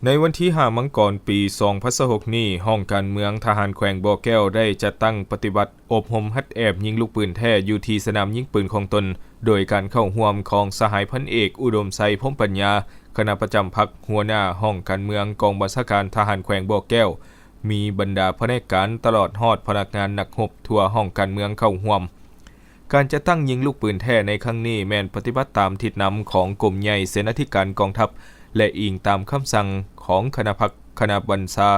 ໃນວັນທີຫ້າ ມັງກອນ ປີສອງພັນຊາວຫົກນີ້, ຫ້ອງການເມືອງທະຫານແຂວງບໍ່ແກ້ວໄດ້ຈັດຕັ້ງປະຕິບັດອົບຮົມຫັດແອບຍິງລູກປືນແທ້ຢູ່ທີ່ສະໜາມຍິງປືນຂອງຕົນ, ໂດຍການເຂົ້າຮ່ວມຂອງສະຫາຍພັນເອກ ອຸດົມໄຊ ພົມປັນຍາ, ຄະນະປະຈຳພັກ, ຫົວໜ້າຫ້ອງການເມືອງ, ກອງບັນຊາການທະຫານແຂວງບໍ່ແກ້ວ, ມີບັນດາພະແນກການ ຕະຫຼອດຮອດພະນັກງານນັກຮົບທົ່ວຫ້ອງການເມືອງເຂົ້າຮ່ວມ. ການຈັດຕັ້ງຍິງລູກປືນແທ້ໃນຄັ້ງນີ້ ແມ່ນປະຕິບັດຕາມທິດນຳຂອງກົມໃຫຍ່ເສນາທິການກອງທັບ ແລະ ອີງຕາມຄຳສັ່ງຂອງຄະນະພັກ, ຄະນະບັນຊາ,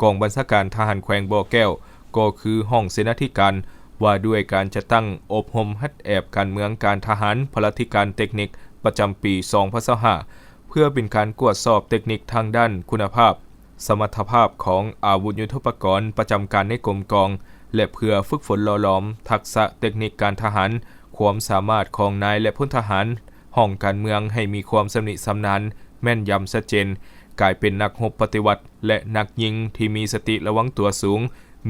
ກອງບັນຊາການທະຫານແຂວງບໍ່ແກ້ວ, ກໍຄືຫ້ອງເສນາທິການ ວ່າດ້ວຍການຈັດຕັ້ງອົບຮົມຫັດແອບການເມືອງ, ການທະຫານ, ພະລາທິການ, ເຕັກນິກ ປະຈຳປີສອງພັນຊາວຫ້າ ເພື່ອເປັນການກວດສອບເຕັກນິກທາງດ້ານຄຸນນະພາບ, ສະມັດຖະພາບຂອງອາວຸດຍຸດໂທປະກອນປະຈຳການໃນກົມກອງ ແລະ ເພື່ອຝຶກຝົນຫຼໍ່ຫຼອມທັກສະເຕັກນິກການທະຫານ, ຄວາມສາມາດຂອງນາຍ ແລະ ພົນທະຫານຫ້ອງການເມືອງໃຫ້ມີຄວາມຊຳນິຊຳນານ, ແມ່ນຢຳຊັດເຈນ, ກາຍເປັນນັກຮົບປະຕິວັດ ແລະ ນັກຍິງທີ່ມີສະຕິລະວັງຕົວສູງ,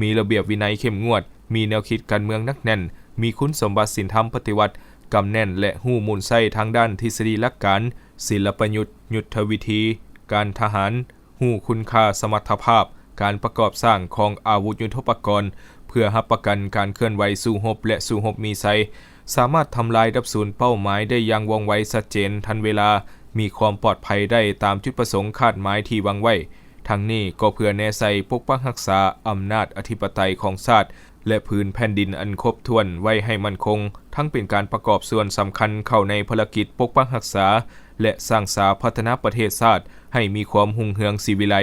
ມີລະບຽບວິໄນເຂັ້ມງວດ, ມີແນວຄິດການເມືອງໜັກແໜ້ນ, ມີຄຸນສົມບັດສິນທຳປະຕິວັດກຳແໜ້ນ ແລະ ຮູ້ມູນໃຊ້ທາງດ້ານທິດສະດີຫຼັກການ, ສິລະປະຍຸດ, ຍຸດທະວິທີການທະຫານ, ຮູ້ຄຸນຄ່າສະມັດຖະພາບການປະກອບສ້າງຂອງອາວຸດຍຸດໂທປະກອນ ເພື່ອຮັບປະກັນການເຄື່ອນໄຫວສູ້ຮົບ ແລະ ສູ້ຮົບມີໄຊ, ສາມາດທຳລາຍດັບສູນເປົ້າໝາຍໄດ້ຢ່າງວ່ອງໄວ, ຊັດເຈນ, ທັນເວລາ, ມີຄວາມປອດໄພໄດ້ຕາມຈຸດປະສົງຄາດໝາຍທີ່ວາງໄວ້. ທັງນີ້ກໍເພື່ອແນໃສ່ປົກປັກຮັກສາອຳນາດອະທິປະໄຕຂອງຊາດ ແລະ ພື້ນແຜ່ນດິນອັນຄົບຖ້ວນໄວ້ໃຫ້ໝັ້ນຄົງ, ທັງເປັນການປະກອບສ່ວນສຳຄັນເຂົ້າໃນພາລະກິດປົກປັກຮັກສາ ແລະ ສ້າງສາພັດທະນາປະເທດຊາດໃຫ້ມີຄວາມຮຸ່ງເຮືອງສີວິໄລ.